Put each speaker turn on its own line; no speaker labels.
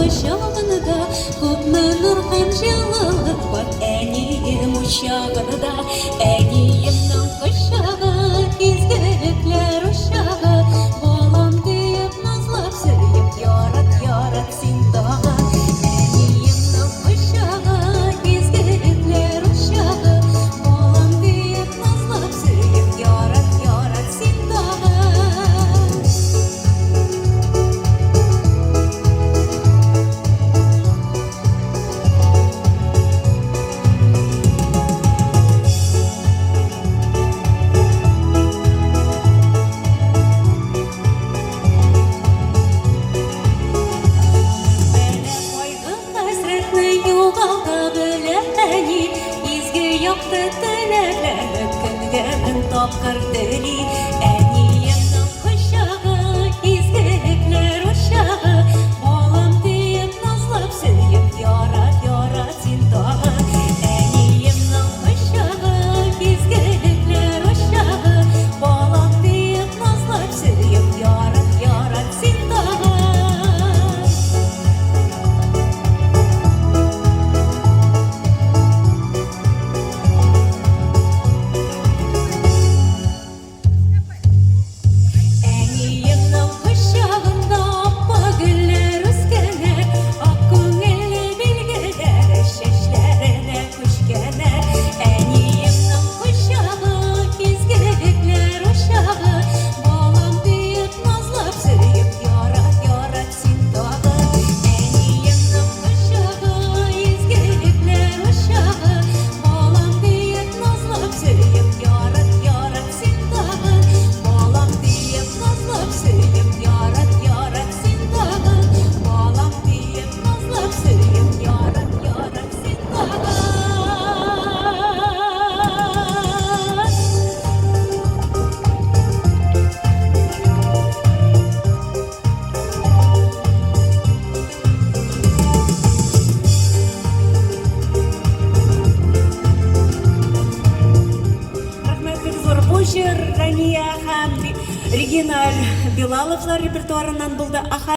Кочагында күпме нур һәм җылылык бар әнием учагында. Әниемнең кочагы, изгелекләр учагы, балам диеп назлап сөеп, ярат, ярат син тагы. Әниемнең кочагы, изгелекләр учагы, балам диеп назлап сөеп, ярат, ярат син тагы. Бәла, кайгы, хәсрәтне югалта белә әни, изге якты теләкләрне көнгә мең тапкыр тели. Әниемнең кочагы, изгелекләр учагы, балам диеп назлап сөеп, ярат, ярат син тагы. Әниемнең кочагы, изгелекләр учагы, балам диеп назлап сөеп, ярат, ярат син тагы. Әниемнең кочагында аппак гөлләр үскәннәр, ак күңелле билгеләре чәчләренә күчкәннәр. Әниемнең кочагы, изгелекләр учагы, балам диеп назлап сөеп, ярат, ярат син тагы. Әниемнең кочагы, изгелекләр учагы, балам диеп назлап сөеп, ярат, ярат син тагы. Балам диеп назлап сөеп, ярат, ярат син тагы. Балам диеп назлап сөеп, ярат, ярат син тагы.
Рәхмәт бик зур. Бу җыр Рания һәм Региналь Билаловлар репертуарыннан булды.